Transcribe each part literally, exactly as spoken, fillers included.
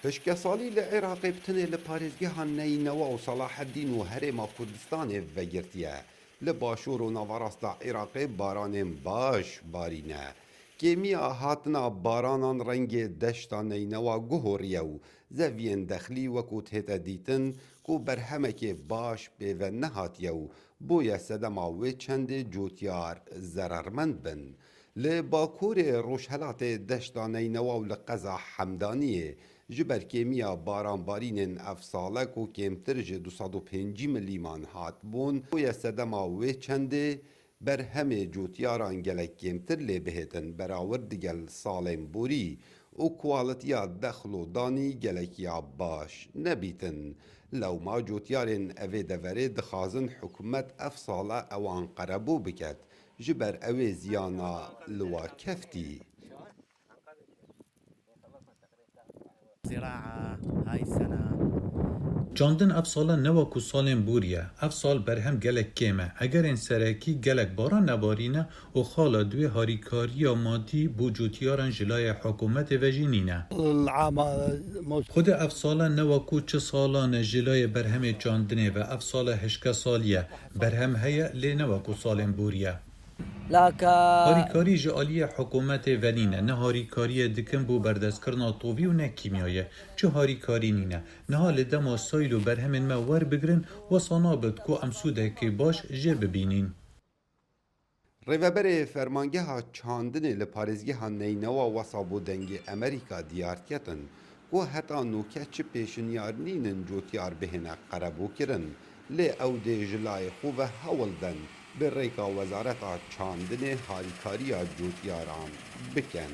Hişkesalî li Iraqê bi tenê li parêzgeha Neynewa û Salaheddîn û Herêma Kurdistanê vegirtiye. Li başûr û naverasta Iraqê baranên baş barîne. Kêmiya hatina baranan rengê deşta Neynewa guhoriye û zeviyên dexlî wekû dihête dîtin ku berhemekê baş pêve nehatiye û bûye sedema wê çendê cotyar zerermend bin. Li bakurê rojhelatê deşta Neynewa û li qeza Hemdaniyê ji ber kêmiya baranbarînên ev sale ku kêmtir ji du sed û pêncî milîman hatibûn, bûye sedema wê çendê berhemê cotyaran gelek kêmtir lê bihêtin berawir digel salên borî û kualitiya dexl û danî gelek ya baş nebîtin. Lewma cotyarên evê deverê dixwazin hikûmet ev sale ewan qerebû biket, ji ber ewê ziyana li wa keftî. Çandin ev sala ne wekû salên bûriye. Ev sal berhem gelek kêm e. Egerên serekî gelek baran nebarîne û xala duê harîkariya madî bo cotiyaran ji layê hikûmetê ve jî nîne. Xwedê ev sala ne wekû çi salan e ji layê berhemê çandinê ve, ev sala hişkesalî ye. Berhem heye lê ne wekû salên bûriye. Harîkarî ji aliyê hikûmetê ve nîne, ne harîkariyê dikin bo berdestkirina tovî û ne kîmyayê. Çi harîkarî nîne. Niha li dema sayl û berhemên me werbigirin, wesa nabit ku em sûdekê baş jê bibînîn. Rêveberê Fermangeha Çandinê li parêzgeha Neynewa wesa bo Dengê Emerîka diyar ketin ku heta nûke çi pêşinyar nînin cotyar bihêne qerebûkirin, lê ew dê ji layê xwe ve hewl den bi rêka Wezareta Çandinê harîkariya cotyaran bikin.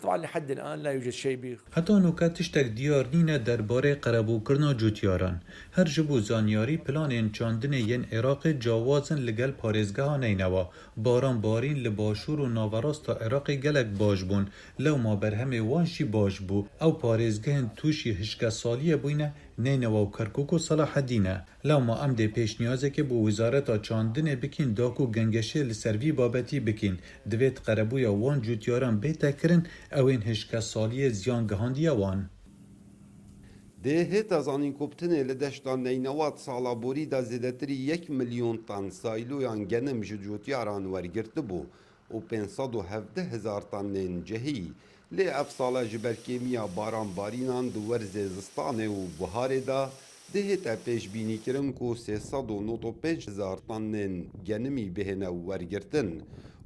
طبعا لحد الآن لا يوجد شيء ب- Heta nûke tiştek diyar nîne derbarê qerebûkirina cotyaran. Her ji bo zanyarî, planên çandinê yên Iraqê cawaz in li gel parêzgeha Neynewa. Baran barîn li başûr û naverasta Iraqê gelek baş bûn. Lewma berhemê wan jî baş bû. Ew parêzgehên tûşî hişkesaliyê bûyne Neynewa û Kerkûk û Selaheddîn e. Lewma em dê pêşniyazekê bo Wezareta Çandinê bikîn da ku gengeşê li ser vî babetî bikîn. Divêt qerebûya wan cotyaran bête kirin, ew ên hişkesaliyê ziyan gihandiye wan. Dê hête zanîn ku bi tenê li deşta Neynewa di sala borî de zêdetirî yek milyon tan sayloyan genim ji cotyaran wergirtibû û pênc sed û hevdeh hezar tanên cehî. Lê ev sale ji ber kêmiya baranbarînan di werzê zistanê û buharê de dihête pêşbînîkirin ku sê sed û nod û pênc hezar tanên genimî bihêne wergirtin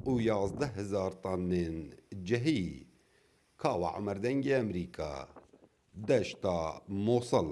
û yazdeh hezar tanên cehî. Kawa Omer, Dengê Emerîka, Deşta Mosil.